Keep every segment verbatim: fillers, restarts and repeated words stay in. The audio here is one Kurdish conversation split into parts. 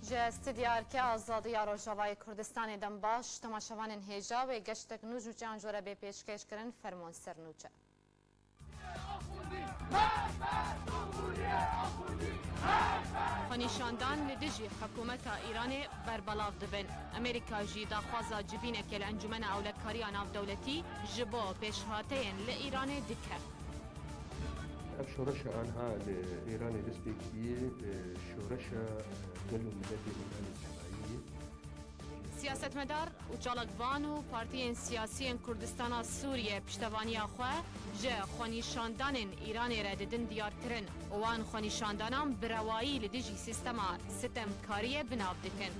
Ji Stûdya Erkê Azadî ya Rojavayê Kurdistanê dem baş, temaşevanên hêja wê geştek nû ji nûçeyan ji we re bê pêşkêş kirin, fermûn ser nûçe. Xwenîşandan li dijî hikûmeta Îranê berbelav dibin. Amerîka jî daxwaza civînekê li Encûmena Ewlekariya Navdewletî ji bo pêşhateyên li Îranê dike. Ev şoreşa anha li Îranê dest pê kiriye, e, şoreşa, e, gel û miletê Îranê tevayî ye. Siyasetmedar û çalakvan û partiyên siyasî yên Kurdistana Sûriyê piştevaniya xwe ji xwenîşandanên Îranê re didin diyar kirin û wan xwenîşandanan bi rewayî li dijî sîstema sitemkariyê bi nav dikin.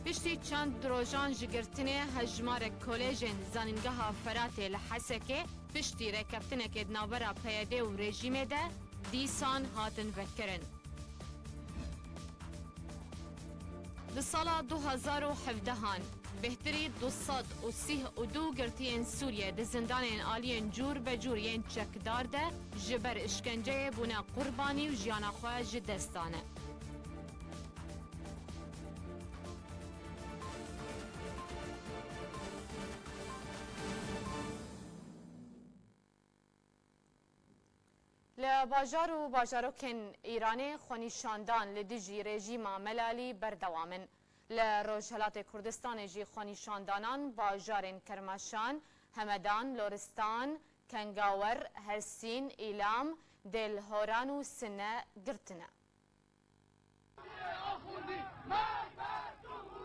Piştî çend rojan ji girtinê hejmarek kolêjên Zanîngeha Feratê li Hesekê piştî rêkeftinekê di navbera P Y D û rejîmê de dîsan hatin vekirin. Di sala du hezar û hevdehan bêhtirî du sed û sîh û du girtiyên Sûriyê di zindanên aliyên cûr be cûr yên çekdar de ji ber işkenceyê bûne qurbanî û jiyana xwe ji dest dane. Li bajar û bajarokên Îranê xwenîşandan li dijî rejîma Melalî berdewam in. Li Rojhelatê Kurdistanê jî xwenîşandanan bajarên Kermaşan, Hemedan, Loristan, Kengawer, Hersîn, Îlam, Dêlhoran û Sine girtine.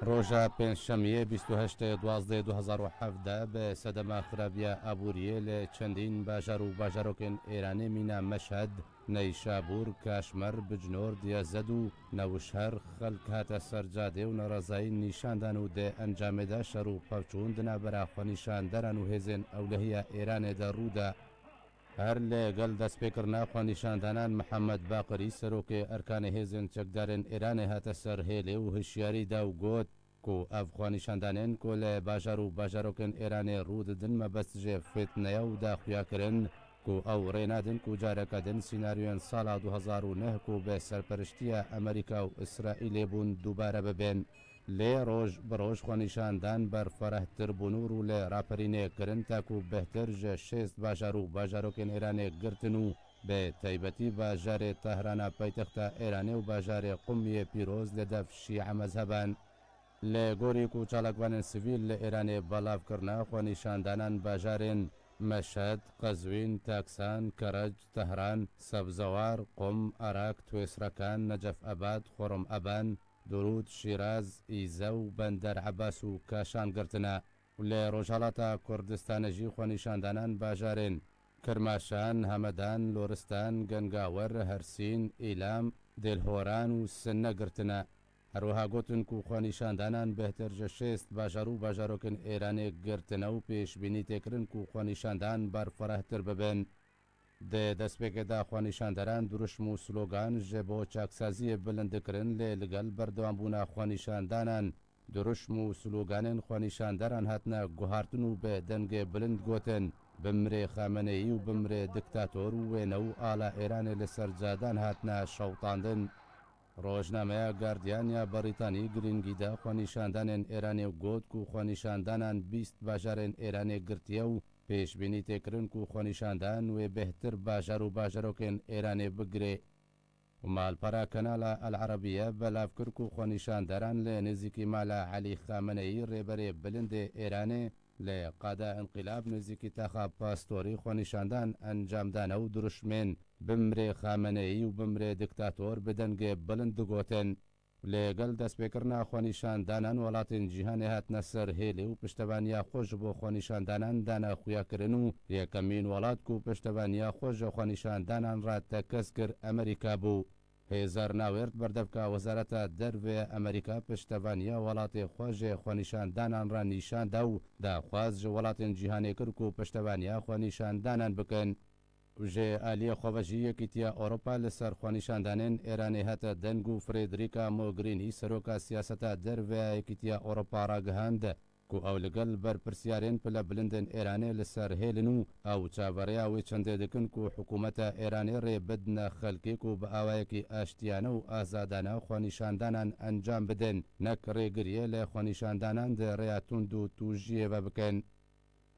Roja Pêncşemiyê bîst û heştê duwazdehê du hezar û hevdeh bi sedema xirabiya aboriyê li çendîn bajar û bajarokên Êranê mîna Meşhed, Neyşabûr, Kaşmer, Bicnor, Diyezed û Newşher xelk hate ser cadê û nerazayî nîşan dan û di encamê de şer û pevçûn di navbera xwenîşandaran û hêzên ewlehiya Êranê de rû da. Her li gel destpêkirina xwenîşandanan Mihemed Baqirî, serokê Erkanê Hêzên Çekdarên Êranê hate ser hêlê û hişyarî da û got ku ev xwenîşandanên ku li bajar û bajarokên Êranê rû didin mebest ji fitneya û da xuya kirin ku ew rê nadin ku careke din sînaryoyên sala du hezar û neh ku bi serperiştiya Amerîka û Îsraîlê bûn dubare bibin. Lê roj bi roj xwenîşandan berferehtir bûn û rû li raperînê kirin, ta ku bêhtir ji şêst bajar û bajarokên Êranê girtin û bi taybetî bajarê Tehrana paytexta Êranê û bajarê Qumiyê pîroz li dev şîe mezheban. Li gorî ku çalakvanên sivîl li Êranê belav kirina, xwenîşandanan bajarên Meşhed, Qezwîn, Taksan, Kerec, Tehran, Sebzewar, Qum, Arak, Twêsrekan, Necef Ebad, Xurm Eban, Durûd, Şîraz, Îze û Bender Ebas û Kaşan girtine. Li Rojhelata Kurdistanê jî xwenîşandanan bajarên Kirmaşan, Hemedan, Loristan, Gengawer, Hersîn, Îlam, Dêlhoran û Sinne girtine. Her wiha gotin ku xwenîşandanan bêhtir ji şêst bajar û bajarokên Êranê girtine û pêşbînî tê kirin ku xwenîşandan berferehtir bibin. Di destpêkê de xwenîşandaran dirûşm û slogan ji bo çaksaziyê bilind dikirin, lê li gel berdewambûna xwenîşandanan dirûşm û sloganên xwenîşandaran hatine guhartin û bi dengê bilind gotin, "Bimrê Xameneyî û bimrê diktator" û wêne û ala Êranê li ser cadan hatine şewitandin. Rojnameya Guardian ya Berîtanî girîngî da xwenîşandanên Êranê û got ku xwenîşandanan bîst bajarên Êranê girtiye û pêşbînî tê kirin ku xwenîşandan wê bêhtir bajar û bajarokên Êranê bigirê. Û malpera Kanala El Erebiye belav kir ku xwenîşandaran li nêzîkî mala Elî Xameneyî, rêberê bilind ê Êranê, li Qada Înqilab nêzîkî taxa Pastorî xwenîşandan encam dane û dirûşmên "Bimrê Xameneyî" û "Bimrê diktator" bi dengê bilind digotin. Li gel destpêkirina xwenîşandanan welatên cîhanê hatine ser hêlê û piştevaniya xwe ji bo xwenîşandanan dane xuyakirin û yekemîn welat ku piştevaniya xwe ji xwenîşandanan re tekez kir Amerîka bû. Hêza Navêrd berdevka Wezareta Derve ya Amerîka piştevaniya welatê xwe ji xwenîşandanan re nîşan da û daxwaz ji welatên cîhanê kir ku piştevaniya xwenîşandanan bikin. Ji aliyê xwe ve jî Yekîtiya Ewropa li ser xwenîşandanên Êranê hate deng û Frederica Mogherini, seroka siyaseta derve ya Yekîtiya Ewropa, ragihand ku ew li gel berpirsiyarên pilebilindên Êranê li ser hêlin û ew çaverêya wê çendê dikin ku hikûmeta Êranê rê bidine xelkê ku bi awayekî aştiyane û azadane xwenîşandanan encam bidin, nek rêgiriyê li xwenîşandanan di rêya tund û tûjiyê ve bikin.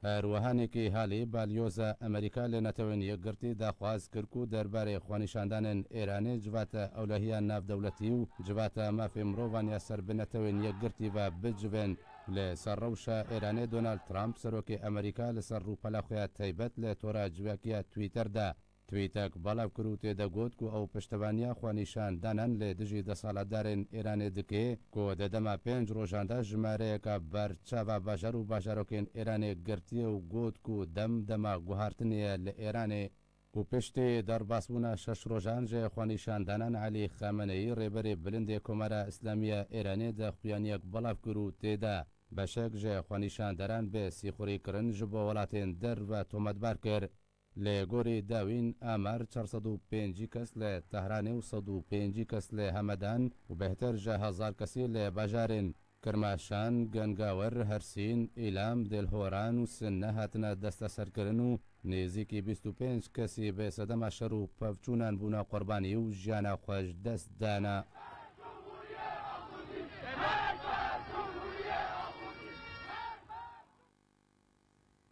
Her wiha Nikî Halî, balyoza Amerîka li Netewên Yekgirtî daxwaz kir ku derbarê xwenîşandanên Êranê civata ewlehiya navdewletî û civata mafê mirovan ya ser bi Netewên Yekgirtî ve bicivên. Li ser rewşa Êranê Donald Trump, serokê Amerîka, li ser rûpela xwe ya taybet li tora ciwakiya Twitter de tweetek belav kir û tê de got ku ew piştevaniya xwenîşandanan li dijî desthilatdarên Êranê dike ku di dema pênc rojan de jimareyeke berçava bajar û bajarokên Êranê girtiye û got ku dem dema guhartinê ye li Êranê. Ku piştî derbasbûna şeş rojan ji xwenîşandanan Elî Xameneyî, rêberê bilindê Komara Îslamî ya Êranê, de xuyaniyek belav kir û tê de beşek ji xwenîşandaran bi sîxurîkirin ji bo welatên derve tometbar kir. Li gorî dawîn, amar çar sed û pêncî kes li Tehranê û sed û pêncî kes li Hemedan û bêhtir ji hezar kesî li bajarên Kirmaşan, Gengawer, Hersîn, Îlam, Dêlhoran û Sinne hatine desteserkirin û nêzîkî bîst û pênc kesî bi sedema şer û pevçûnan bûne qurbanî û jiyana xwe ji dest dane.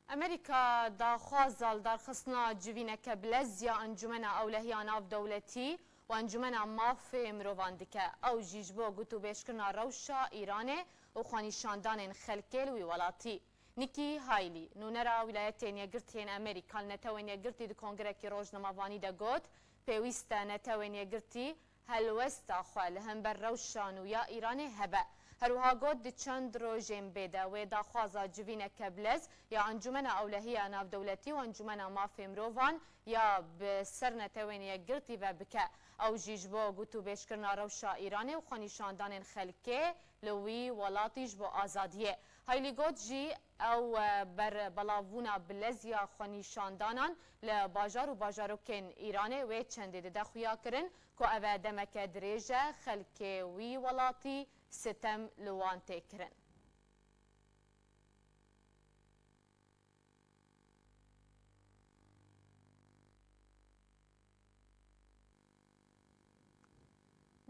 Amerîka daxwaza lidarxistina civîneke bilez ya Encûmena Ewlehiya Navdewletî û Encûmena Mafê Mirovan dike, ew jî ji bo gotûbêjkirina rewşa Îranê û xwenîşandanên xelkê li wî welatî. Nikî Haylî, nûnera Wîlayetên Yekgirtî yên Amerîka li Netewên Yekgirtî di kongirekî rojnamevanî de got, pêwîst e Netewên Yekgirtî helwesta xwe li hember rewşa nû ya Îranê hebe. Her wiha got, di çend rojên bê de wê daxwaza civîneke bilez ya Encûmena Ewlehiya Navdewletî û Encûmena Mafê Mirovan ya bi ser Netewên Yekgirtî ve bike. Ew jî ji bo gotûbêjkirina rewşa Îranê û xwenîşandanên xelkê li wî welatî ji bo azadiyê. Haylî got jî ew, e, berbelavbûna bilez ya xwenîşandanan li bajar û bajarokên Îranê wê çendê dide xuyakirin ku ev e demeke dirêj e xelkê wî welatî sitem li wan tê kirin.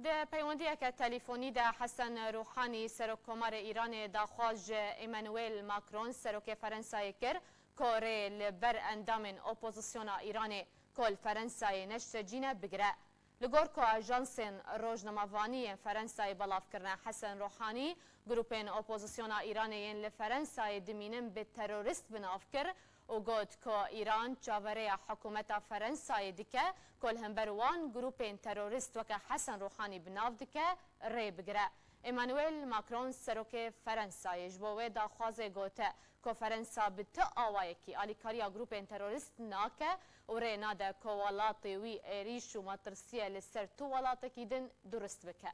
Di peywendiyeke telîfonî de Hesen Ruhanî, Serokkomarê Îranê, daxwaz ji Emmanuel Macron, Serokê Ferensayê, kir ku rê li ber endamên opozisyona Îranê ku li Ferensayê neştecî ne, bigire. Li gor ku ajansên rojnamevanî yên Ferensayê belav kirine, Hesen Ruhanî grûpên opozisyona Îranê yên li Ferensayê dimînin bi terorîst bi nav kir û got ku Îran çaverêya hikûmeta Ferensayê dike ku li hember wan grûpên terorîst weke Hesen Ruhanî bi nav dike, rê bigire. Emmanuel Macron, serokê Ferensayê, ji bo wê daxwazê gote ku Ferensa bi ti awayekî alîkariya grûpên terorîst nake û rê nade ku welatê wî êrîş û metirsiyê li ser tu welatekî din durust bike.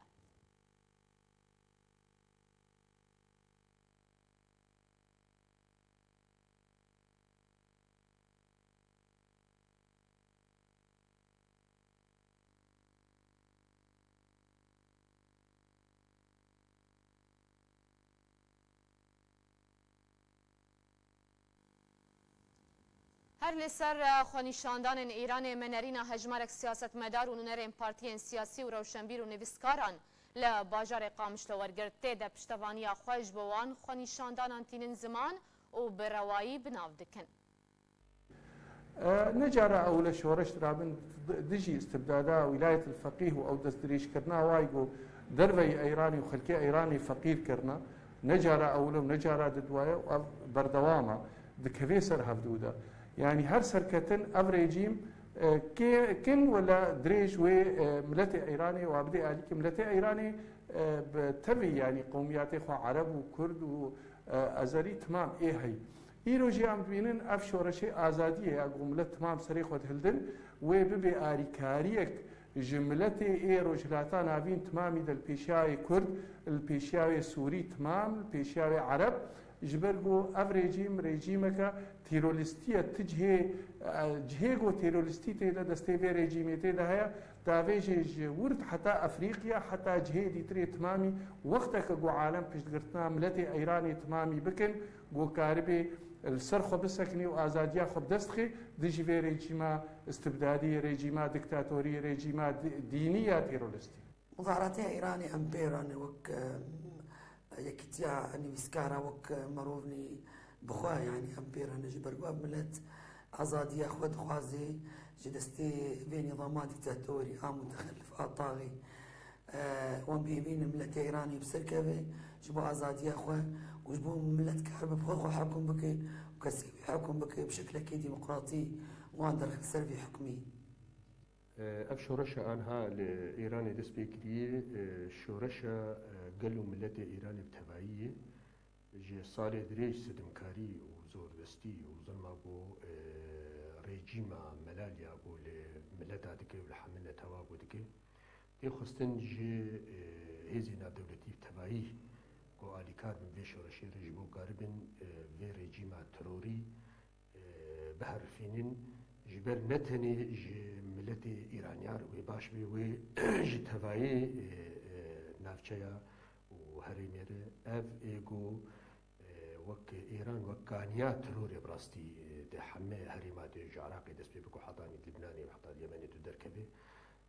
Her li ser, e, xwenîşandanên Îranê, me nerîna hejmarek siyasetmedar û nûnerên partiyên siyasî û rewşenbîr û nivîskaran li bajarê Qamişlo wergirt. Tê de piştevaniya xwe ji bo wan xwenîşandanan tînin ziman û bi rewayî bi nav dikin. E, ne cara ew le şoreş dirabin dijî istibdada Wîlayetil Feqîh û ew destdirêjkirina wayî ku derveyî Eyranî û xelkê Eyranî feqîr kirina. Ne cara ew le û ne cara didwaye û ev berdewam e, dikevê ser hevdû de. Yanî her serketin ev rejîm, e, kê, kin wela dirêj wê, e, miletê Eyranê wa bidê alîkî. Miletê Eyranê, e, bi tevî, yanî qewmiyatê xwe Ereb û Kurd û, e, Ezerî timam ê hey. Îro jî em dibînin ev şoreşê azadiyê ya ku milet timam serê xwe dihildin, wê bibe arîkariyek ji miletê ê Rojhilata Navîn timamî de li pêşiyawê Kurd, li pêşiyawê Sûrî timam, li pêşiyawê Ereb, ji ber ku ev rejîm, rejîmeke terorîstî ye, ti cihê, e, cihê ku terorîstî tê de, destê vê rejîmê tê de heye, Davêjê ji Wird heta Efrîqya, heta cihê dîtirê timamî, wexteke ku alem piştgirtina miletê Îranê timamî bikin, ku karibê li ser xwe bisekinê û azadiya xwe bi dest xê, dijî vê rejîma istibdadî, rejîma diktatorî, rejîma di-, dînî ya teroristî. Muzaharatê Îranê em pê re ne wek, em, yekîtiya nivîskara wek, em, merovnî bi xwe, yanî em pê re ne ji ber ku ev milet azadiya xwe dixwaze ji destê vê nîzama dîktatorî a mutexelif a taxî. E, wan bihêvî ne miletê Îranê bi ser keve ji bo azadiya xwe û ji bo milet karibe bi xwe xwe hekum bike û kesê wî hekum bike bi şeklekî demokratî wan derxe ser vî hukmî. Ev şoreşa anha li Îranê dest pê kiriye, şoreşa gel û miletê Îranê bi tevayî ye. Ji salê dirêj sidimkarî û zordestî û zilma ku rejîma melal ya ku li mileta dike û li hemî netewa ku dike, tê xwestin ji hêzên navdewletî bi tevayî ku alîkar bin vê şoreşê re ji bo karibin vê rejîma terorî e, biherifînin, ji ber ne tenê ji miletê Îraniyan re wê baş bê, wê ji tevayê, e, e, navçeya û herêmê re. Ev ê ku, e, wek Îran, wek kaniya terorê bi rastî, e, di heme herêma de, ji Iraqê dest pê bike, heta Lubnanê û heta Yemenê tu derkeve.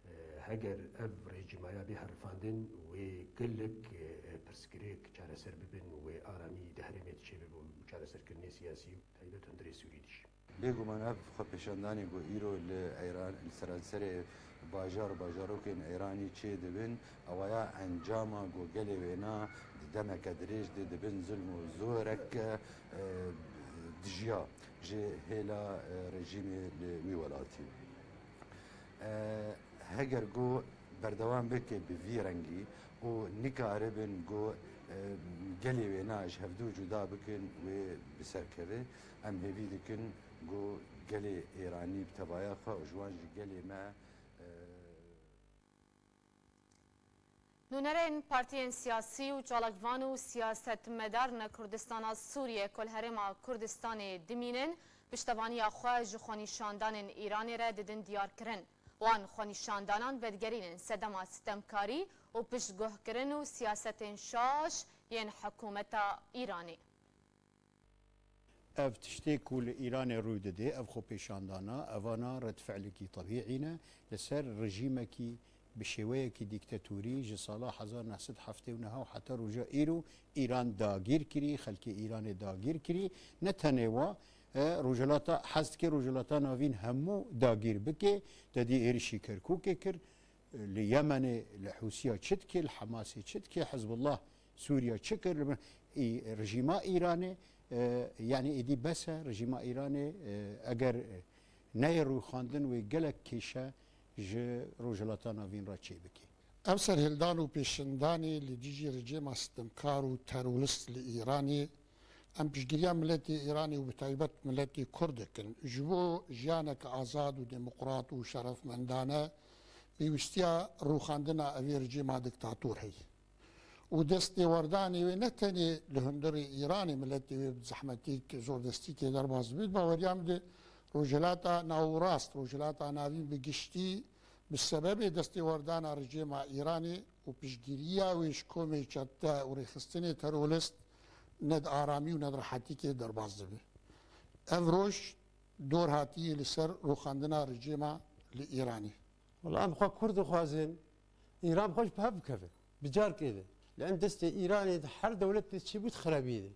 E, heger ev rejîmaya bê herifandin, wê gelek, e, pirsgirêk çareser bibin, wê aramî di herêmê de çêbibe û çareserkirinê siyasî û taybet hundirê Sûrî de jî. Bêguman ev xwepêşandanê ku îro li Îran, li seranserê bajar û bajarokên Îranî çêdibin, ewaya encama ku gelê wêna di demeke dirêj de dibin zilm û zorek, e, dijiya ji hêla, e, rejîmê li wî welatî. E, heger ku berdewam bike bi vî rengî û nikaribin ku, e, gelê wêna ji hevdû cuda bikin, wê bi ser keve. Em hêvî dikin ku gelê Îranî bi tevaya xwe û ji wan jî gelê me, e, Nûnerên partiyên siyasî û çalakvan û siyasetmedarên Kurdistana Sûriyê ku li Herêma Kurdistanê dimînin, piştevaniya xwe ji xwenîşandanên Îranê re didin diyarkirin. Wan xwenîşandanan vedigerînin sedema sitemkarî û piştguhkirin û siyasetên şaş yên hikûmeta Îranê. Ev tiştê ku li Îranê rû dide, ev xwepêşandana, evana redfe'lekî tebîî ne li ser rejîmekî bi şêweyekî dîktatorî ji sala hezar neh sed heftê û neh û heta roja îro Îran dagîr kirî, xelkê Îranê dagîr kirî. Ne tenê wa, e, Rojhilata, hez dike Rojhilata Navîn hemû dagîr bike, te dî êrişî Kerkûkê kir, li Yemenê, li Hûsiya çi dike, li Hemasê çi dike, Hizbullah Sûriya çi kir, li, î, rejîma Îranê, e, yanî êdî bes e, rejîma Îranê, e, eger, e, neyê rûxandin wê gelek kêşe ji Rojhilata Navîn re çêbike. Ev serhildan û pêşindanê li dijî rejîma sitemkar û terorîst li Îranê, em piştgiriya miletê Îranê û bi taybet miletê Kurd dikin. Ji bo jiyaneke azad û demokrat û şerefmendane pêwîstiya rûxandina evê rejîma diktator heye. Û destêwerdanê wê ne tenê li hundirê Îranê miletê wê bi zehmetîk, zordestîkê derbas dibe, di baweriya min de Rojhilata Navûrast, Rojhilata Navîn bi giştî, bi sebebê destêwerdana rejîma Îranê û piştgiriya wê ji komê çete û rêxistinê terorîst ne di aramî û ne di rehetîkê derbas dibe. Ev roj dor hatiye li ser rûxandina rejîma li Îranê. Wela em xwe Kurd dixwazin, Îran xwe ji bi hev bikeve. Bi carkê de. Li em destê Îranê de her dewlet de çi bû di xerabiyê de.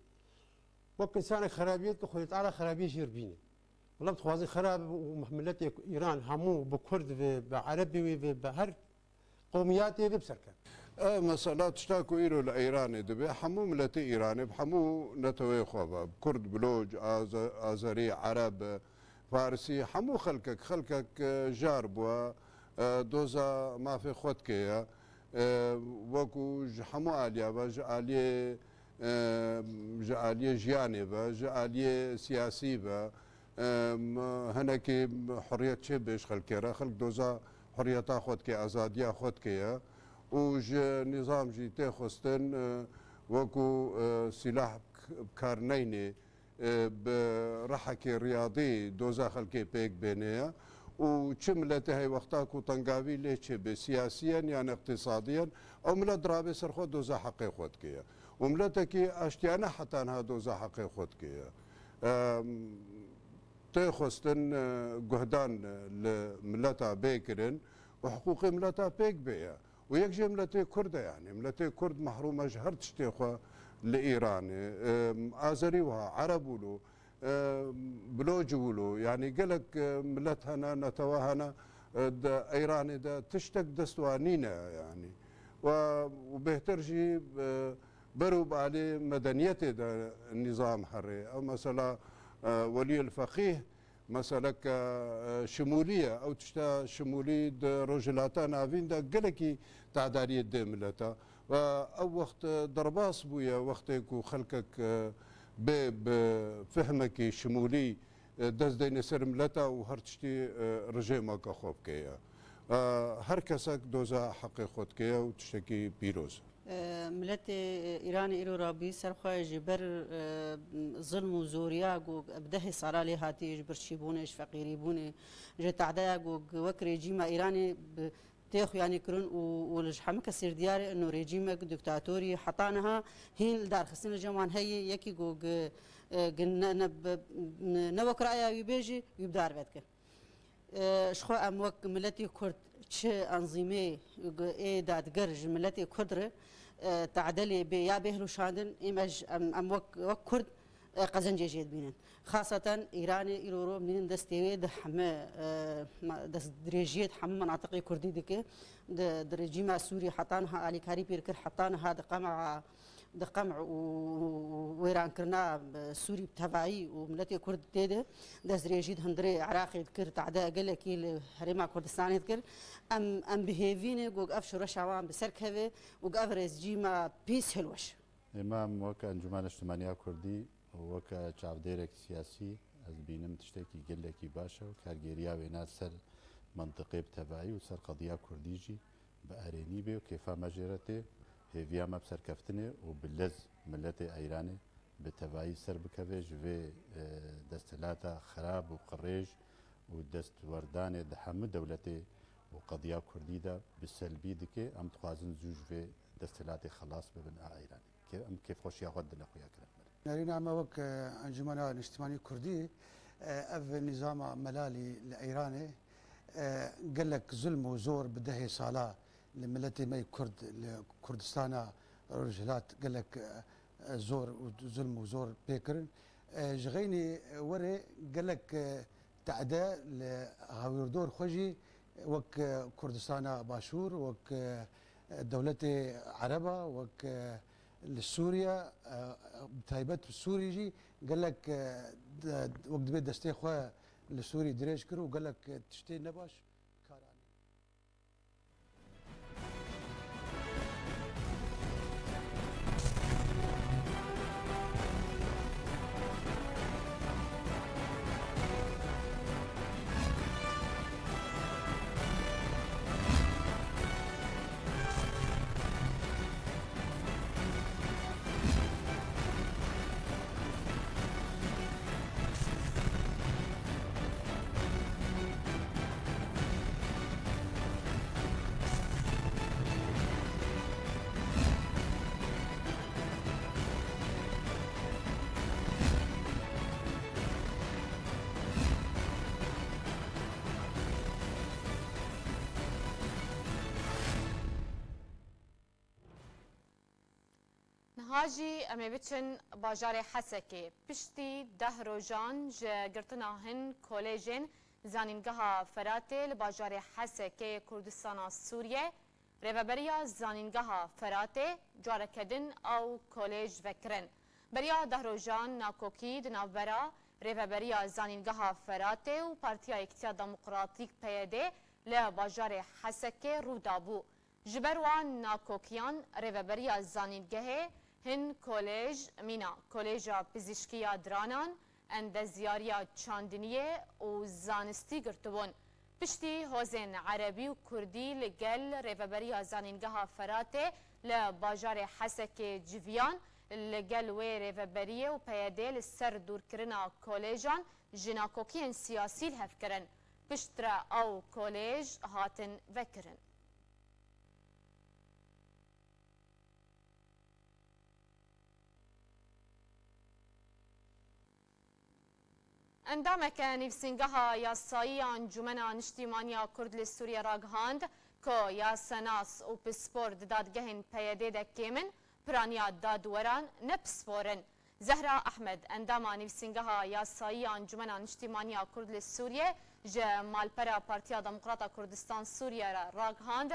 Wek insanek xerabiyê dike, Xwedê Teala xerabiyê jê re bîne. Wela em dixwazin xerab û miletê Îran hemû bi Kurd ve, bi Erebê wê ve, bi her qewmiyatê ve bi ser keve. Ev mesela tişta ku îro li Îranê dibe, hemû miletê Îranê bi hemû neteweyê xwe ve, Kurd, Biloc, Aze-, Azerî, Ereb, Farisî, hemû xelkek, xelkek, e, jar bûye, e, doza mafê xwe dike ye. E, wekû ji hemû aliya ve, ji aliyê, e, ji aliyê jiyanê ve, ji aliyê siyasî ve, e, m-, hinekî huriyet çêbe ji xelkê re. Xelk doza huriyeta xwe dike, azadiya xwe dike ye. Û ji nîzam jî tê xwestin, e, wekû, e, sîlah k-, bi kar neynê, e, bi rehekê riyadî doza xelkê pêk bêne ye Û çi miletê hey wexta ku tengavî lê çêbe, siyasiyen yan iqtîsadiyen, ew milet dirabê ser xwe doza heqê xwe dike ye. Û miletekî aştiyane heta niha doza heqê xwe dike ye. Em, tê xwestin, e, guhdan li mileta bê kirin û hiqûqê mileta pêk bê ye. Û yek jê miletê Kurd e, yanî miletê Kurd mehrûm e ji her tiştê xwe li Îranê. Em, Azerî wiha, Ereb wilo, e, Biloc wilo, yanî gelek, e, milet hene, netewe hene, e, di Îranê de tiştek dest wan nîne, yanî. Û, û bêhtir jî, e, ber û balê medeniyetê de nîzam herê. Ew mesela, e, Weliyul Feqîh, meseleke, e, şimûlî ye. Ew tişta şimûlî di Rojhilata Navîn de gelekî tedariyê dê mileta. Ve ew wext, e, derbas bûye, wextê ku xelkek, e, bê bi fihmekî şimûlî, e, dest deyne ser mileta û her tiştî, e, rijêmeke xwe bike ye. E, her kesek doza heqê xwe dike ye û tiştekî pîroz e. E, miletê, e, Îranê îro rabûyî ser xwe ji ber, e, zilm û zoriya ku bi dehê sala lê hatiye, ji birçîbûnê, ji feqîrîbûnê, ji te'deya ku wek rejîma Îranê bi tê xuyanî kirin û, û li ji hemû kesî diyar e, ino rejîmek diktatorî heta niha hîn li darxistin li cem wan heye, yekî ku gi-, e, gi-, ne, ne, bi-, ne wek raya wî bêjî, wî bi dar vedike. E, ji xwe em wek miletê Kurd çi enzîmê ê dadger ji miletê Kurd re, e, te'delê bê ya bê hilweşandin, ê me ji, em, em wek, wek Kurd e, qezencê jê dibînin. Xaseten Îranê îro ro bînin destê wê di heme, e, ma-, destdirêjiyê di hemû menatiqê Kurdî dike. Di, di rejîma Sûrî heta niha alîkarî pê dikir, heta niha di qema, di qem û, û wêrankirina, e, Sûrî bi tevayî û miletê Kurd tê de destdirêjî di hundirê Iraqê dikir, te'de gelekî li Herêma Kurdistanê dikir. Em, em bi hêvî ne ku ev şoreşa wan bi ser keve û ku ev rejîma pîs hilweş. Êma em wek Encûmena Niştimaniya Kurdî û weke çavdêrek siyasî ez dibînim tiştekî gelekî baş e û kargêriya wêna ser mentiqê bi tevayî û ser qediya Kurdî jî bi erênî bê û kêfa me jê re tê. Hêviya me bi serkeftinê û bi lez miletê Eyranê bi tevayî ser bikeve, ji vê, e, desthilata xirab û qirêj û destwerdanê di hemû dewletê û qediya Kurdî de bi selbî dike. Em dixwazin zû ji vê desthilatê xelas bibin a Eyranê. Kê-, em kêfxweşiya xwe dile xuya kirin. Nerîna me wek, e, Encûmena Niştimanî Kurdî, e, ev nîzama melalî li Eyranê, e, gelek zulm û zor bi dehê sala li miletê me yê Kurd li Kurdistana Rojhilat gelek, e, zor û zulm û zor pê kirin. E, ji xeynî werê gelek, e, te'de li hawirdor xwe jî wek, e, Kurdistana Başûr, wek, e, dewletê Ereba, wek, e, li Sûriye, e, bi taybet Sûrî jî gelek, e, de, wek dibê destê xwe li Sûrî dirêj kir û gelek, e, tiştê nebaş kar anî. Niha jî em ê biçin bajarê Hesekê. Piştî deh rojan ji girtina hin kolêjên Zanîngeha Feratê li bajarê Hesekê yê Kurdistana Sûriye, Rêveberiya Zanîngeha Feratê careke din ew kolêj vekirin. Beriya deh rojan nakokî di navbera Rêveberiya Zanîngeha Feratê û Partiya Yekîtiya Demokratîk, P Y D, li bajarê Hesekê rû dabû. Ji ber wan nakokiyan Rêveberiya Zanîngehê hin kolêj, mîna Kolêja Pizîşkiya Diranan, Endezyariya Çandiniyê û Zanistî girtibûn. Piştî hozên erebî û kurdî li gel Rêveberiya Zanîngeha Feratê li bajarê Hesekê civiyan, li gel wê rêveberiyê û P Y D li ser dûrkirina kolêjan ji nakokiyên siyasî li hev kirin. Piştre ew kolêj hatin vekirin. Endameke Nivîsîngeha Yasayî ya Encûmena Niştîmaniya Kurd li Sûriyê ragihand ku yasenas û pispor di dadgehên P Y D'ê de kêm in, piraniya dadweran ne pispor in. Zehra Ehmed, endama Nivîsîngeha Yasayî ya Encûmena Niştîmaniya Kurd li Sûriyê, ji malpera Partiya Demokrata Kurdistan Sûriye re ragihand,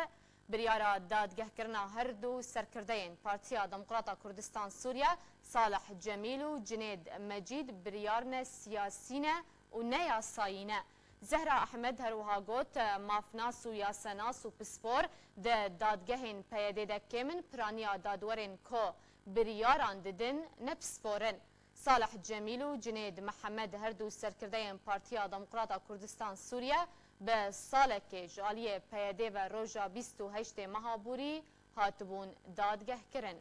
biryara dadgehkirina her du serkirdeyên Partiya Demokrata Kurdistan Sûriye, Salih Cemîl û Cinêd Mecîd, biryar ne siyasî ne û ne yasayî ne. Zehra Ehmed her wiha got, mafnas û yasenas û pispor di dadgehên P Y D'ê de kêm in, piraniya dadwerên ku biryaran didin ne pispor in. Salih Cemîl û Cinêd Mihemed, her du serkirdeyên Partiya Demokrata Kurdistan Sûriye, bi salekê ji aliyê P Y D'ê ve roja bîst û heştê meha borî hatibûn dadgehkirin.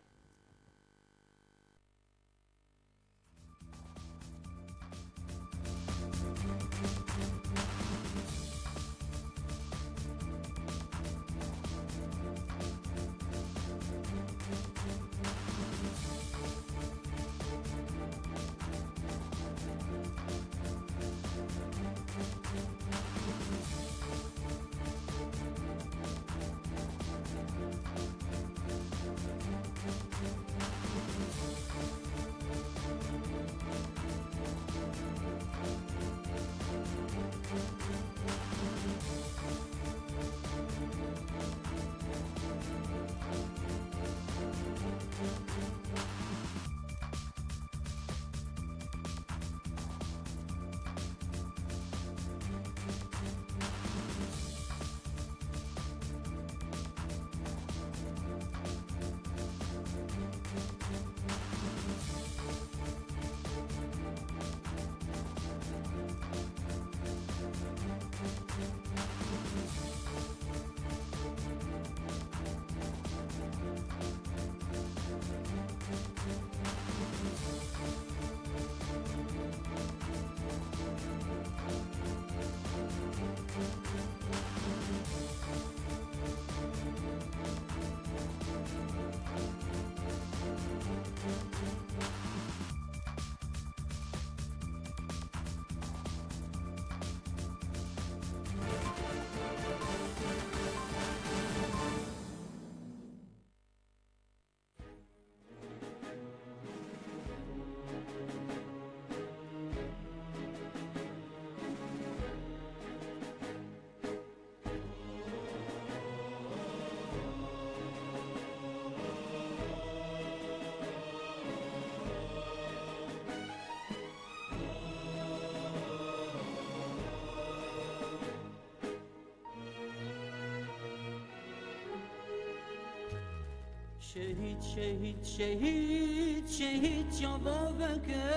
Şehîd, şehîd, şehîd, şehîd çavaveke,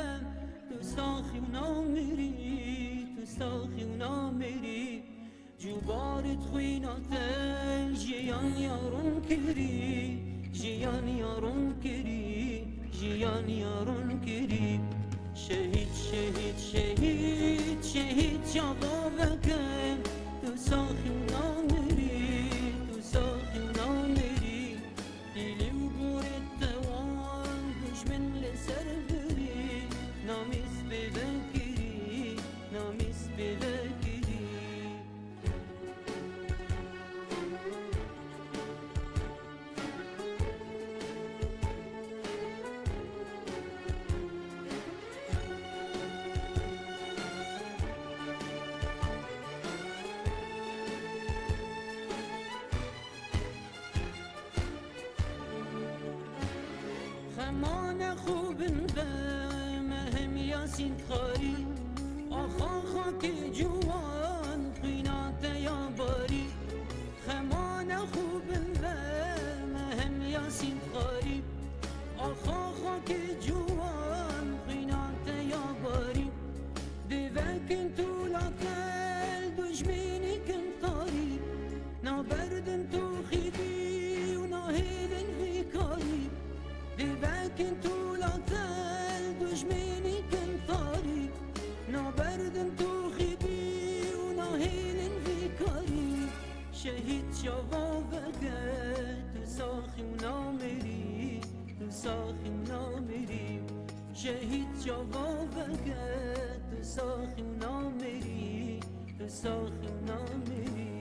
tu saxî û namirî, tu saxî û namirî. Cubarit xwîna te jiyaniya ron kirî, jiyaniya ron kirî, jiyaniya ron kirî. Şehîd, şehîd, şehîd, şehîd çavaveke, tu saxî û namirî, tu saxî û namirî. Dîlî û gorê te wan dijmin li ser virî, namîs pê vekirî, namîs pê vekirî. Xemane xwe bin ve me hem Yasîn Tarî, axa xakê ciwan xwîna te ya barî. Xemane xwe bin ve me hem Yasîn Tarî, axa xakê ciwan xwîna te ya barî. Dêvekin tûla tel dujminî kin tarî, naberdin tu xîdî û nahêlin vî karî. Dêvekin tûla tel dujminî kin tarî, naberdin tu xîdî û nahêlin Saxî û namirî.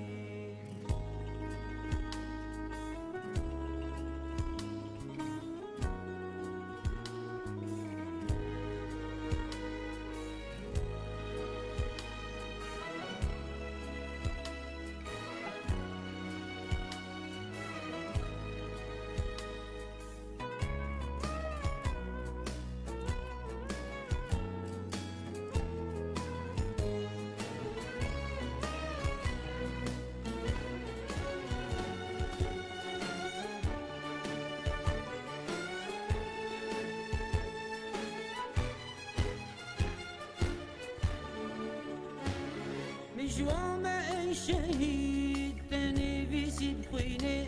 Mijwa me ey şehîd, te nivîsî bi xwînê,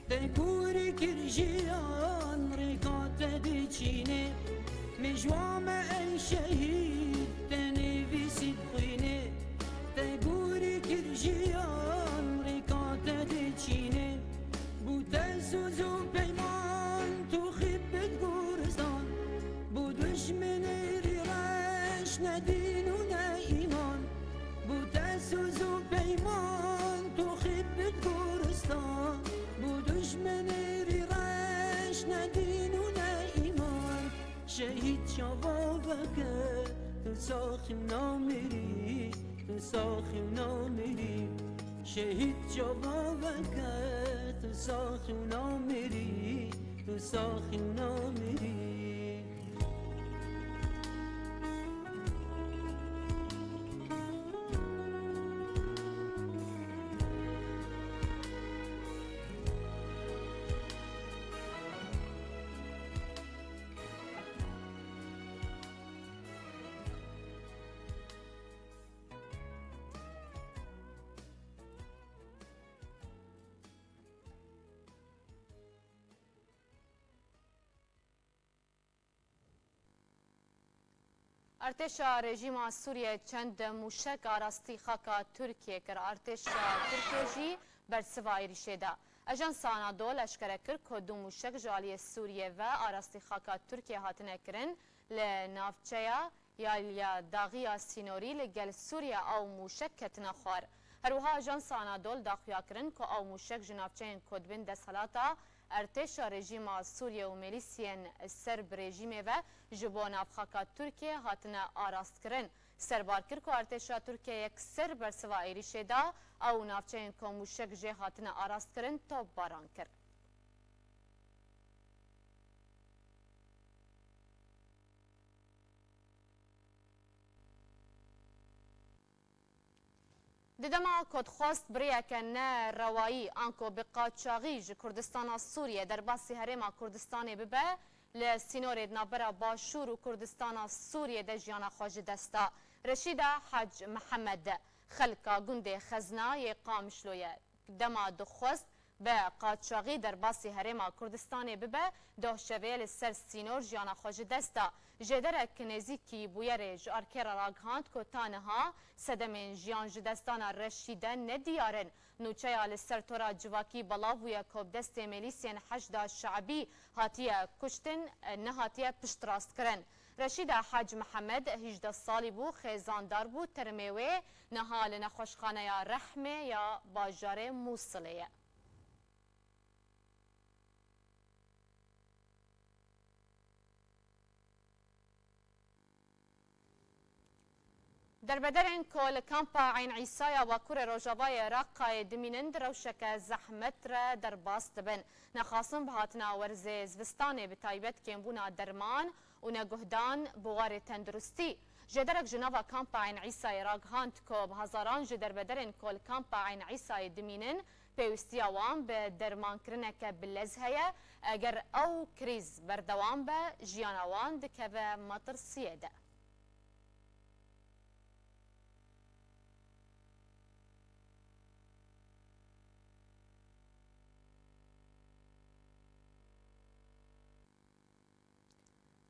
te gorî kir jiyan, rêka te diçînê. Mijwa me ey şehîd, te nivîsî bi xwînê, te gorî kir jiyan, rêka te diçînê. Bû te soz û peyman, tu xîp bid goristan, bû dujminê rî reş, ne dîn û ne îman. Bû te soz û peyman, tu xîp bid goristan, bû dujminê rî reş, ne dîn û ne îman. Şehîd çava veke, tu saxî û namirî, tu saxî û namirî. Şehîd çava veke, tu saxî û namirî, tu saxî û namirî. Artêşa rejîma Sûriyê çend mûşek arastî xaka Tirkiyê kir. Artêşa Tirkiyê jî bersiva êrîşê da. Ajansa Anadol eşkere kir ku du mûşek ji aliyê Sûriyê ve arastî xaka Tirkiyê hatine kirin, li navçeya Yalya daxî ya sînorî li gel Sûriye ew mûşek ketine xwar. Her wiha Ajansa Anadol da xuyakirin ku ew mûşek ji navçeyên ku dibin desthilata artêşa rejîma Sûriye û milîsiyên ser bi rejîmê ve ji bo navxaka Tirkiye hatine arastkirin. Serbar kir ku artêşa Tirkiye yekser bersiva êrîşê da, ew navçeyên ku mûşek jê hatine arastkirin topbaran kir. Di dema ku dixwest bi rêyeke ne rewayî anku bi qaçaxî ji Kurdistana Sûriyê derbasî Herêma Kurdistanê bibe, li sînorê di navbera Başûr û Kurdistana Sûriyê de jiyana xwe ji dest da. Reşîda Hac Mihemed, xelka gundê Xezna yê Qamişloyê, dema dixwest bi qaçaxî derbasî Herêma Kurdistanê bibe, doh şevê li ser sînor jiyana xwe ji dest da. Jêderek nêzîkî bûyerê ji Arkê re ragihand ku ta niha sedemên jiyan ji destdana Reşîde nediyar in. Nûçeya li ser tora civakî belav bûye ku bi destê milîsiyên Heşda Şeibî hatiye kuştin, nehatiye piştrastkirin. Reşîda Hac Mihemed hîjdeh salî bû, xêzandar bû, termê wê niha li nexweşxaneya Rehmê ya bajarê Mûsilê ye. Derbederên ku li kampa Eyn Îsa ya Bakurê Rojavayê Iraqayê dimînin, di rewşeke zehmet re derbas dibin. Nexasin bi hatina werzê zivistanê, bi taybet kêmbûna derman û neguhdan bi warê tenduristî. Jêderek ji nava kampa Eyn Îsayê ragihand ku bi hezaran ji derbederên ku li kampa Eyn Îsayê dimînin, pêwîstiya wan bi dermankirineke bi lez heye. Eger ew krîz berdewam be, jiyana wan dikeve metirsiyê de.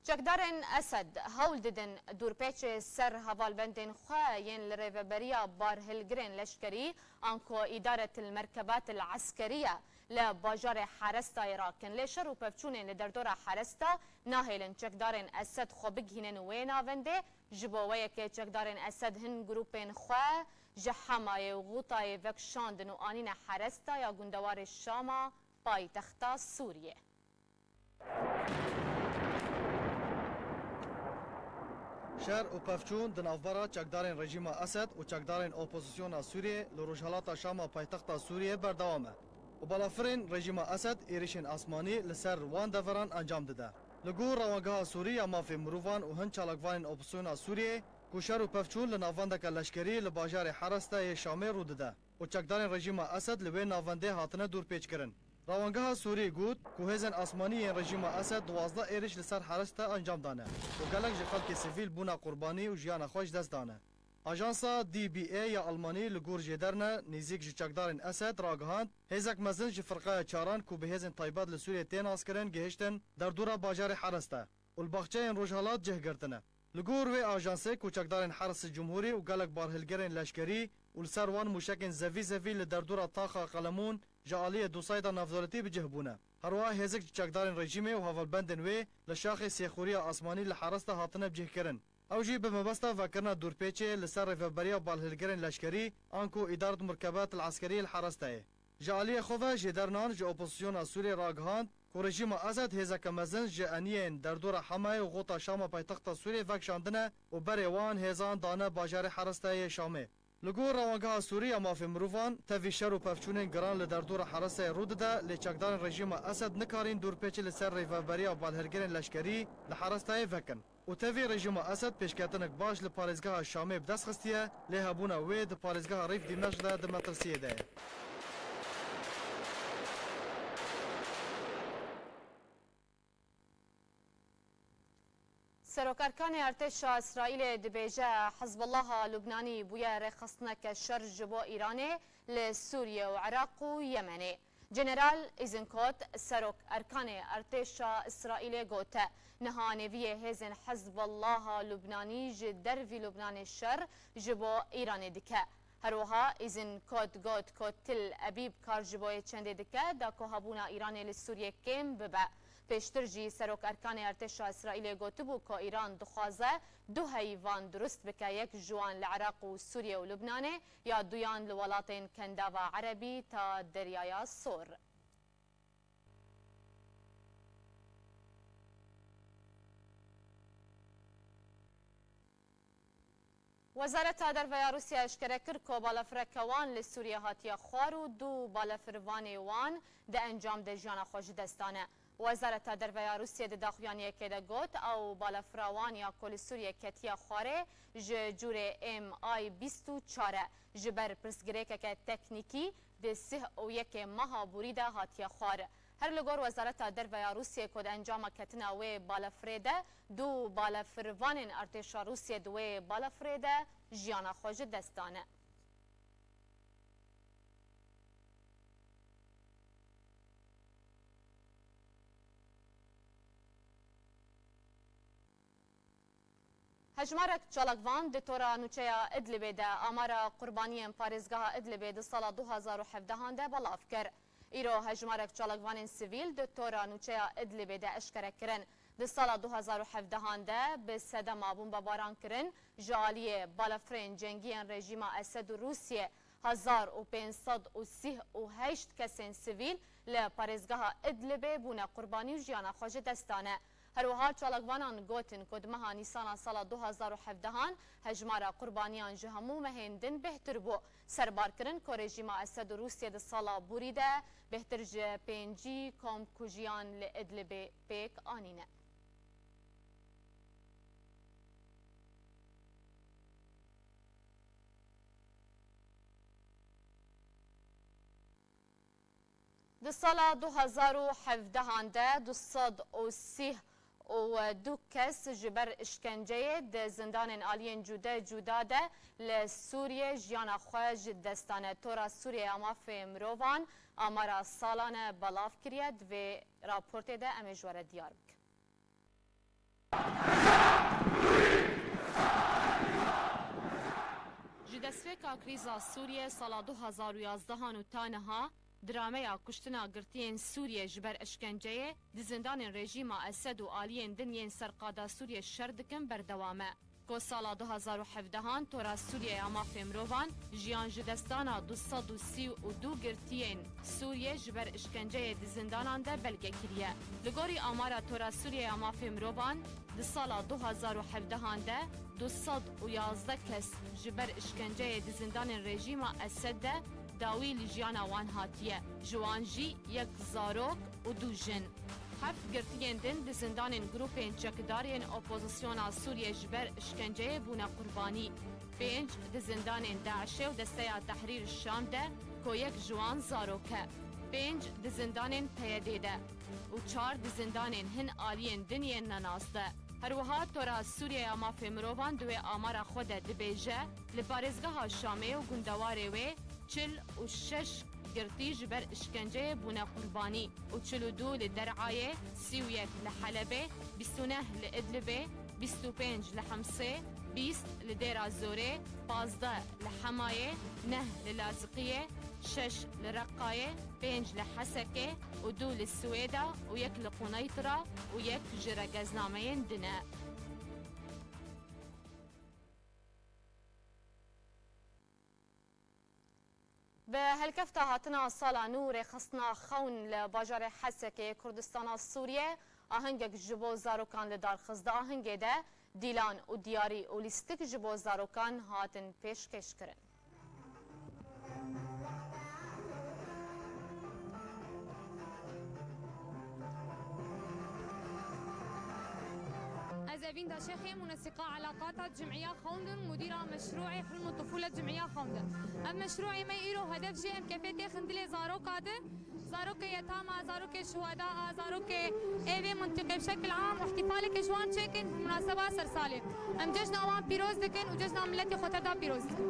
Çekdarên Esed hewl didin dûrpêçê ser hevalbendên xwe yên li rêveberiya barhilgirên leşkerî anku Îdaret el Merkebat el Eskeriye li bajarê Herestayê rakin. Lê şer û pevçûnên li derdora Heresta nahêlin çekdarên Esed xwe bigihînin wê navendê. Ji bo wê yekê çekdarên Esed hin grûpên xwe Ji Hemayê û Xûtayê vekşandin û anîne heresta ya gundewarê Şama, paytexta Sûriyê. Şer û pevçûn di navbera çekdarên rejîma Esed û çekdarên opozisyona Sûriyê li rojhelata Şama paytexta Sûriyê berdewam e û balafirên rejîma Esed êrişên asmanî li ser wan deveran encam dide. Li gor Rewangeha Sûrî ya Mafê Mirovan û hin çalakvanên opozisyona Sûriyê, ku şer û pevçûn li navendeke leşkerî li bajarê Heresta yê Şamê rû dide û çekdarên rejîma Esed li wê navendê hatine dûrpêçkirin. Rewangeha Sûrî got ku hêzên asmanî yên rejîma Esed duwazdeh êriş li ser Heresta encam dane û gelek ji xelkê sivîl bûne qurbanî û jiyana xwe ji dest dane. Ajansa D B A ya Almanî li gor jêderine nêzîk ji çekdarên Esed ragihand, hêzek mezin ji firqeya çaran ku bi hêzên taybet li Sûriyê tê naskirin gihiştin derdora bajarê Heresta û li baxçeyên Rojhelat cih girtine. Li gor wê ajansê, ku çekdarên Heres Cumhurî û gelek barhilgerên leşkerî û li ser wan mûşekên zevî zevî li derdora taxa Qelemûn ji aliyê du sayda navdewletî bi cih bûne. Herwiha hêzik ji çekdarên rejîmê û hevalbendên wê li şaxê sêxuriya asmanî li Heresta hatine bicihkirin. Ew jî bi mebesta vekirina dûrpêçê li ser rêveberiya balhilgerên leşkerî anku îdaret murkebet el eskerî li Heresteyê. Ji aliyê xwe ve jêdernan ji opozisyona Sûriyê ragihand ku rejîma Esed hêzeke mezin ji eniyên derdora Hemayê û xota Şama paytexta Sûriyê vekişandine û berê wan hêzan dane bajarê Heresteyê yê Şamê. Li gor Rewangeha Sûrî ya Mafê Mirovan, tevî şer û pevçûnên giran li derdora Heresteyê rû dide, lê çekdarên rejîma Esed nikarîn dûrpêçê li ser rêveberiya balhilgerên leşkerî li Heresteyê vekin. Û tevî rejîma Esed pêşketinek baş li parêzgeha Şamê bi dest xistiye, lê hebûna wê di parêzgeha Rîf Dîmeşq de di metirsiyê de ye. Serokerkanê Artêşa Îsraîlê dibêje, Hizbullaha Lubnanî bûye rêxistineke şer ji bo Îranê li Sûriye û Iraq û Yemenê. General Izinkot, serok erkanê artêşa Îsraîlê got, niha nêviyê hêzên Hizbullaha Lubnanî ji dervî Lubnanê şer ji bo Îranê dike. Her wiha Izinkot got ku Til Ebîb kar ji bo yê çendê dike, da ku hebûna Îranê li Sûriyê kêm bibe. Pêştir jî serok erkanê artêşa Îsraîlê gotibû ku Îran dixwaze du heyvan durust bike, yek ji wan li Iraq û Sûriye û Lubnanê, ya duyan li welatên Kendava Erebî ta Deryaya Sor. Wezareta Derve ya Rûsya eşkere kir ku balafireke wan li Sûriye hatiye xwar û du balafirvanê wan di encam de jiyana xwe ji dest dane. Wezareta Derve ya Rûsya di daxuyaniyekê de got, ew balafira wan ya ku li Sûriye ketiye xwarê ji cûrê M I bîst û çar e, ji ber pirsgirêkeke teknîkî di sih û yekê meha borî de hatiye xwar. Her li gor Wezareta Derve ya Rûsiyê ku di encama ketina wê balafirê de du balafirvanên artêşa Rûsiyê di wê balafirê de jiyana xwe ji dest dane. Hejmarek çalakvan di tora nûçeya Idlibê de amara qurbaniyên parêzgeha Idlibê di sala du hazar û hevdehan de belav kir. Îro hejmarek çalakvanên sivîl di tora nûçeya Idlibê de eşkere kirin. Di sala du hazar û hevdehan de bi sedema bombebaran kirin ji aliyê balafirên cengiyên rejîma Esed û Rûsiyê, hezar û pênc sed û sîh û heşt kesên sivîl li parêzgeha Idlibê bûne qurbanî û jiyana xwe ji dest dane. Her wiha çalakvanan gotin ku di meha Nîsana sala du hazar û hevdehan hejmara qurbaniyan ji hemû mehên din bêhtir bû. Serbar kirin ku rejîma Esed û Rûsya di sala borî de bêhtir ji pêncî komkujiyan li Idlibê pêk anîne. Di sala du hazar û hevdehan de du sed û sîh û du kes ji ber îşkenceyê di zindanên aliyên cude cuda de li Sûriyê jiyana xwe ji dest dane. Tora Sûriye ya Mafê Mirovan amara salane belav kiriye, di vê raportê de em ê ji we re diyar bikin. Ji destpêka krîza Sûriyê sala du hazar û yazdehan û ta niha, drameya kuştina girtiyên Sûriyê ji ber eşkenceyê di zindanên rejîma Esed û aliyên din yên ser qada Sûriyê şer dikin berdewam e. Ku sala du hazar û hevdehan tora Sûriyeya mafê mirovan jiyan ji destana du sed û sî û du girtiyên Sûriye ji ber işkenceyê di zindanan de belge kiriye. Li gorî amara Tora Sûriyeya mafê mirovan, di sala du hazar û hevdehan de du sed û yazdeh kes ji ber işkenceyê di zindanên rejîma Esed de dawî li jiyana wan hatiye. Ji wan jî yek zarok û du jin. Heft girtiyên din di zindanên grûpên çekdar yên opozisyona Sûriye ji ber işkenceyê bûne qurbanî. Pênc di zindanên DAIŞê û Desteya Tehrîr Şam de, ku yek ji wan zarok e. Pênc di zindanên P Y D'ê de û çar di zindanên hin aliyên din yên nenas de. Her wiha Tora Sûriyeya Mafê Mirovan di wê amara xwe de dibêje, li parêzgeha Şamê û gundewarê wê çil û şeş girtî ji ber işkenceyê bûne qurbanî û çil û du li Der'ayê, sî û yek li Helebê, bîst û neh li Idlibê, bîst û pênc li Hemsê, bîst li Dêra Zorê, pazdeh li Hemayê, neh li Laziqiyê, şeş li Reqqayê, pênc li Hesekê û du li Swêda û yek li Quneytra û yek ji regeznameyên din e. Bi helkefta hatina sala nû rêxistina xewn li bajarê Hesekê Kurdistana Sûriye ahengek ji bo zarokan li dar xist. Di ahengê de dîlan û diyarî û lîstik ji bo zarokan hatin pêşkêşkirin. Ez Evînda Şêxê, munesiqa elaqata cim'iya xewndin, mudîra meşru'ê Hilm û Tufûle cim'iya xewndin. Ev meşru'ê me îro hedef jê em kefê têxin dilê zaroka di, zarokê yetama, zarokê şuheda a, zarokê ê vê mintiqê bi şekil am û îhtîfaleke ji wan çêkin munaseba sersalê. Em cejna wan pîroz dikin û cejna miletê xwe tevda pîroz dikin.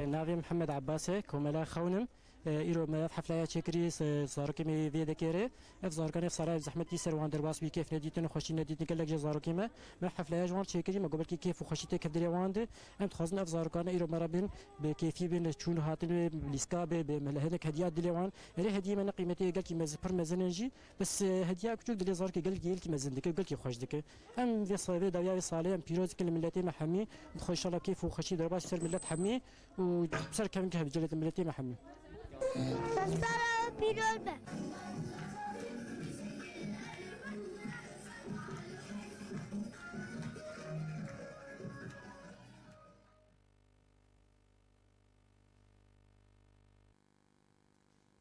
Navê Mihemed Ebbas e, komela xewn im. Îro me ev hefleya çêkirî, zarokê me vê dekê re. Ev zarokan ev sala ev zehmetî ser wan derbas bî, kêf nedîtin, xweşî nedîtin, gelek ji zarokê me. Me hefleya ji wan çêkirî, me got belkî kêf û xweşî tê kevdirê wan de. Em dixwazin ev zarokan îro me re bin, bi kêfî bin, çûn hatin wê lîska be, bi mele hinek hediya dilê wan. Erê hediyê me ne qîmetê gelkî mez-, pir mezin in jî. Bes, e, hediya küçük dilê zarokê gelkî, gelkî mezin dike, gelkî xweş dike. Em vê sa-, vê dawiya vê salê em pîroz dikin li miletê me hemî. Dixwe inşallah keyf û xweşî derbas ser milet hemî û ser kevin ke hevcilê miletê me hemî. Sala pîroz be.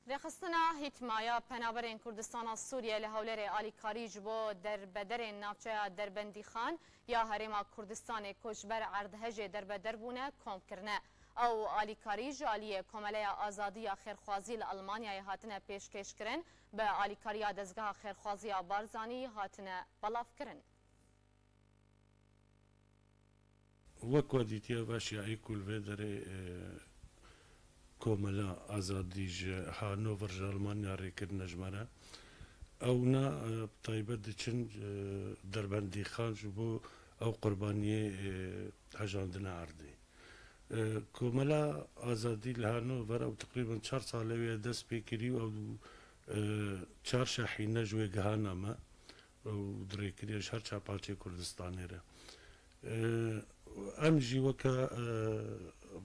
Rêxistina HÎTMA ya Penaberên Kurdistana Sûriye li Hewlêrê alîkarî ji bo derbederên navçeya Derbendîxan ya Herêma Kurdistanê ku ji ber erdhejê derbeder bûne, kom kirine. Ew alîkarî ji aliyê Komeleya Azadî ya Xêrxwazî li Elmanyayê hatine pêşkêşkirin, bi alîkariya Dezgeha Xêrxwazî ya Barzanî hatine belavkirin. Wek we dîtiye veşiyayî ku li vê derê, e, Komela Azadî ji Hanover ji Almanya rê kirine ji me re. Ew ne, e, bi taybet diçin, e, Derbendîxan ji bo ew qurbaniyê, e, hejandine erdê. E, Komela Azadî li Hanover ew teqrîben çar sal e wê dest pê kirî û ew, e, çar şehîne ji wê gihana me. Û dirêkiriye ji her çar parçeyê Kurdistanê re. E, em jî weke, e,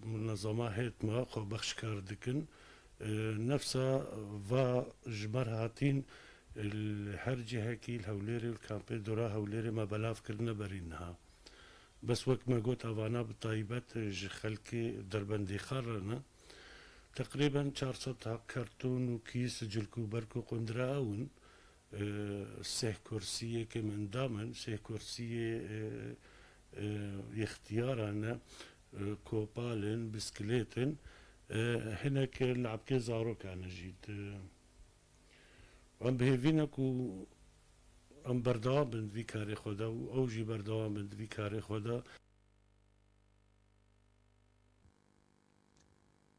munezema HÎTMA xwe bexşkar dikin. E, nefsa va ji me re hatîn, e, li her cihekî li Hewlêrê û li kampê dora Hewlêrê me belav kirine berî niha. Bes wek me got, evana bi taybet ji xelkê Derbendîxan re ne. Teqrîben çar sed ha karton û kîs, cilk û berk û qundira ew in. E, seh kursiyê ke mendam in, seh kursiyê, e, e, ixtiyara ne, e, kopal in, biskilêt in, e, hinek labkê zarokan jî. Em bi hêvî ne ku em berdewam bin vî karê xwe de û ew jî berdewam bin vî karê xwe de.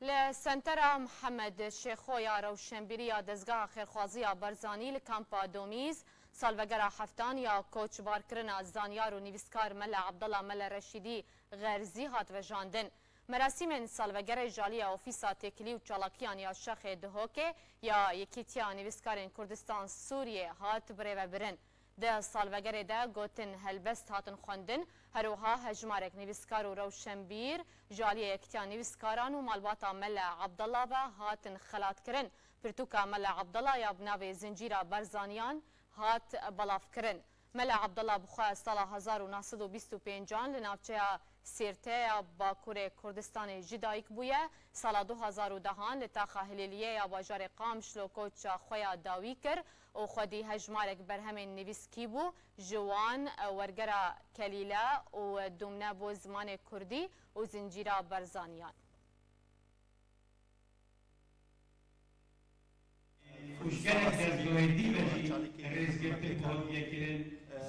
Li Sentera Mihemed Şêxo ya Rewşenbîrî ya Dezgeha Xêrxwazî ya Barzanî li Kampa Domîz, salvegera heftan ya koçbarkirina zanyar û nivîskar Mele Abdullah Mele Reşîdî Xerzî hat vejandin. Merasîmên salvegerê ji alî ya Ofîsa Têkilî û Çalakiyan ya Şexê Duhokê ya Yekîtiya Nivîskarên Kurdistan Sûriyê hat birêvebirin. Di salvegerê de gotin helbest hatin xwendin, her wiha hejmarek nivîskar û rewşenbîr ji aliyê Yekîtiya Nivîskaran û malbata Mele Abdullah ve hatin xelatkirin. Pirtûka Mele Abdullah ya bi navê Zincîra Barzaniyan hat belavkirin. Mele Abdullah bi xwe sala hezar û neh sed û bîst û pêncan li navçeya Sêrte ya Bakurê Kurdistanê ji dayik bûye. Sala du hezar û dehan li taxa Hilêliyê ya bajarê Qamişlo koça xwe ya dawî kir û xwedî hejmarek berhemên nivîskî bû, ji wan Wergera Kelîle û Dumne bo zimanê Kurdî û Zincîra Barzaniyan. Û ji gelek dezgehê dî ve jî rêzgirtin ku hatiye kirin,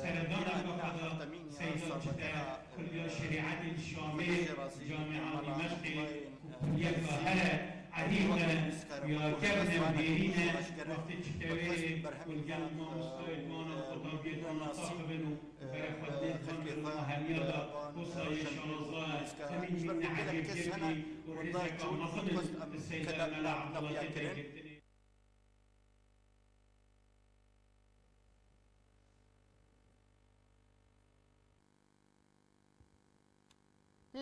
seredana Kafada Seyda Çiteya Kurdiya Şerîetê li Şamê, Camia Dîmeşqê ku kulliyeka here erîq e û ya kevne û dêrîn e, wextê çitewê û li gel mamostayê wana xutabiyê wana saxibin û berê xwedinê xelkê xwe hemiya da. Wisa yê şaza Emîn min nehecî girtî û rêzeka mezin li Seyda Mela Abdullah tê girtinê.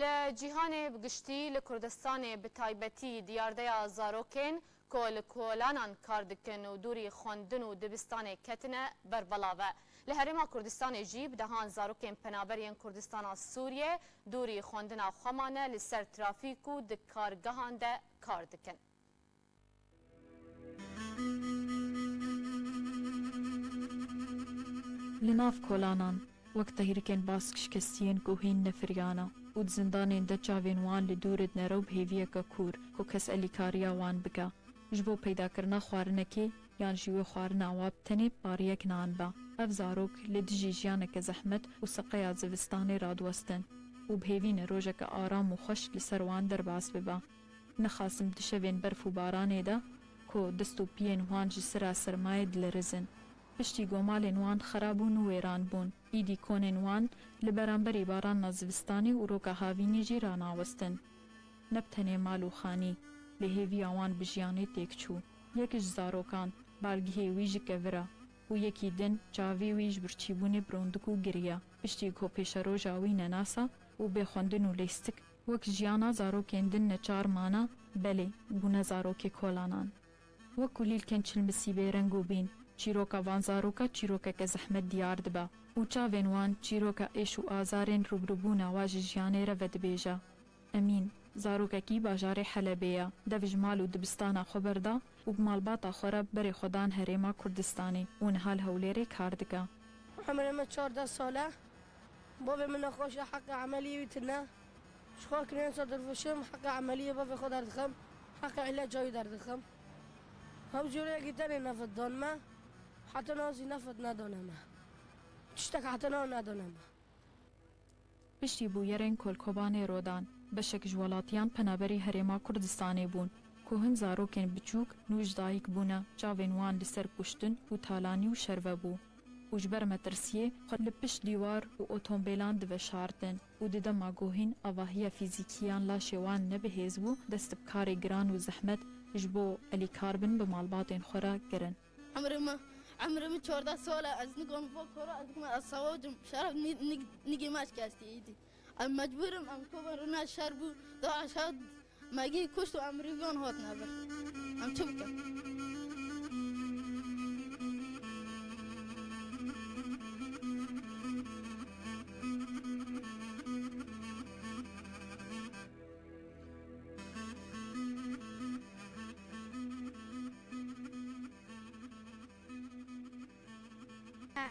Li cîhanê bi giştî, li Kurdistanê bi taybetî, diyardeya zarokên ku li kolanan kar dikin û dûrî xwendin û dibistanê ketine ber belav e. Li Herêma Kurdistanê jî bi dehan zarokên penaber yên Kurdistana Sûriyê dûrî xwendina xwe mane, li ser trafîk û di kargehan de kar dikin. Li nav kolanan, wek tehrîkên bask şikestiyên ku hîn nefiriyana û di zindanên de çavên wan li dûr dine re û bi hêviyeke kûr ku kes elîkariya wan bike, ji bo peydakirina xwarinekê yan jî wê xwarina wa bi tenê pariyek nan be. Ev zarok li dijî jiyaneke zehmet û seqeya zivistanê radiwestin û bi hêvî ne rojeke aram û xweş li ser wan derbas bibe. Nexasim di şevên berf û baranê de ku dest û piyên wan ji sira sermayê dilerizin. Piştî ku malên wan xera bûn û wêran bûn, îdî konên wan li beramberî barana zivistanê û roka havînê jî ranawestin. Ne bi tenê mal û xanî, lê hêviya wan bi jiyanê têk çû. Yek ji zarokan, balgihê wî ji kevir e û yekî din çavê wî ji birçîbûnê birondik û giriya. Piştî ku pêşeroja wî nenas e û bê xwendin û lîstik, wek jiyana zarokên din neçar mane, belê, bûne zarokê kolanan. Wek ku lîlkên çilmisî bêreng û bîn, çîroka van zaroka çîrokeke zehmet diyar dibe û çavên wan çîroka êş û azarên rûbirûbûna wa ji jiyanê re vedibêje. Emîn, zarokekî bajarê Helebê ye, dev ji mal û dibistana xwe berda û bi malbata xwe re berê xwe dan Herêma Kurdistanê û niha li Hewlêrê kar dike. Emrê min çardeh sal e. Bavê min nexweş e, heqê emeliyê wî tune. Ji xwe kirin sa dirvişim, heqê emeliyê bavê xwe derdixim, heqê îlaca wî derdixim. Hev jûreyekî tenê nefit dan me, heta niha zî nefit nedane me. Tiştek heta niha nedane me. Piştî bûyerên Kolkobanê Rodan, beşek ji welatiyan penaberî Herêma Kurdistanê bûn, ku hin zarokên biçûk nû ji dayik bûne, çavên wan li ser kuştin û talanî û şerve bû û ji ber metirsiyê xwe li pişt dîwar û otombêlan diveşartin û di dema ku hîn avahiya fîzîkî yan laşê wan ne bi hêz bû, dest bi karê giran û zehmet ji bo elîkarbin bi malbatên xwe re kirin. Emrê me, emrê min çardeh sal e, ez nikom bo koro, ez dikim ez sewacim, şeref ni-, ni-, nigê me şikestî îdî. Em mecbûr im, em kovin rûna şer bû, da aşağı me gî kuşt û em rîvan hatine vir. Em çi bikin?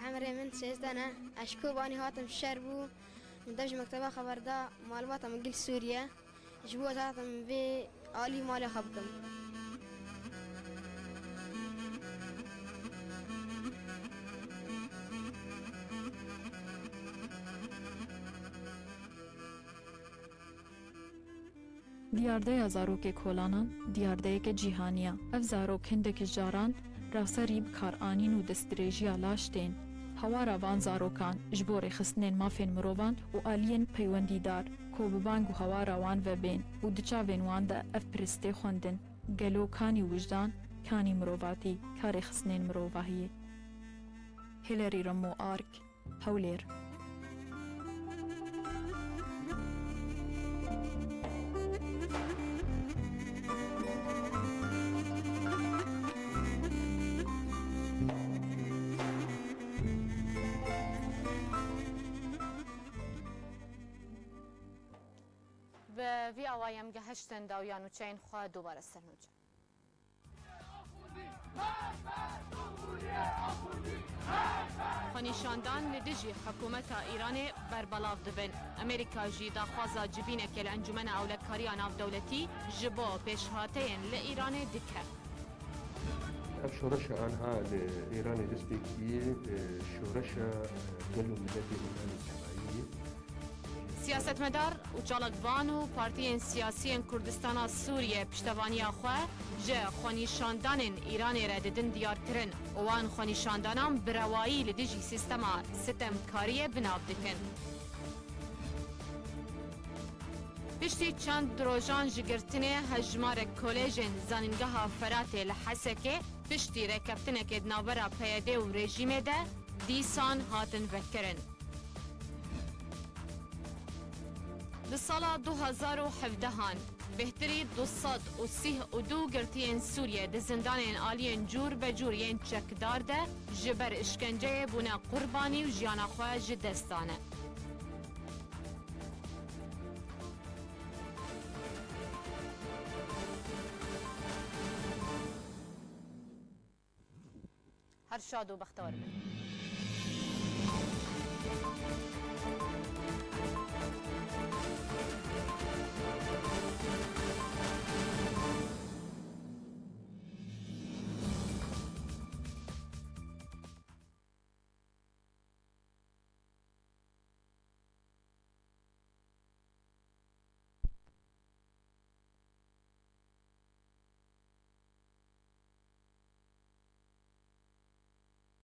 Emrê min sêzdeh e. Ez ji Kobanî hatim, şer bû. Min dev ji mekteba xeber da, malbata min gil Sûriye. Ji bo ez hatim vê alî malê xwe bikim. Diyardeya zarokê kolanan diyardeyeke cîhanî ye. Ev zarok hindek ji caran raserî bi kar anîn û destdirêjiya laş tên. Hawara van zarokan ji bo rêxistinên mafên mirovan û aliyên peywendîdar ku bi bang û hawara wan ve bên û di çavên wan de ev piristê xwendin, gelo kanî wijdan, kanî mirovatî, ka rêxistinên mirovahiyê? Hillary Remo Ark, Hewlêr. Bi vî awayî em gehiştin dawiya nûçeyên xwe, dubare ser nûçe. Xwenîşandan li dijî hikûmeta Îranê berbelav dibin. Amerîka jî daxwaza civîneke li Encûmena Ewlekariya Navdewletî ji bo pêşhateyên li Îranê dike. Ev şoreşa anha li Îranê dest pê kiriye, e, şoreşa, e, gel û miletê Îranê çaxayî ye. Siyasetmedar û çalakvan û partiyên siyasî yên Kurdistana Sûriyê piştevaniya xwe ji xwenîşandanên Îranê re didin diyar kirin û wan xwenîşandanan bi rewayî li dijî sîstema sitemkariyê bi nav dikin. Piştî çend rojan ji girtinê hejmarek kolêjên Zanîngeha Feratê li Hesekê piştî rêkeftinekê di navbera P Y D û rejîmê de dîsan hatin vekirin. Di sala du hazar û hevdehan bêhtirî du sed û sîh û du girtiyên Sûriyê di zindanên aliyên cûr be cûr yên çekdar de ji ber îşkenceyê bûne qurbanî û jiyana xwe ji dest dane. Her şad û bextewar bin.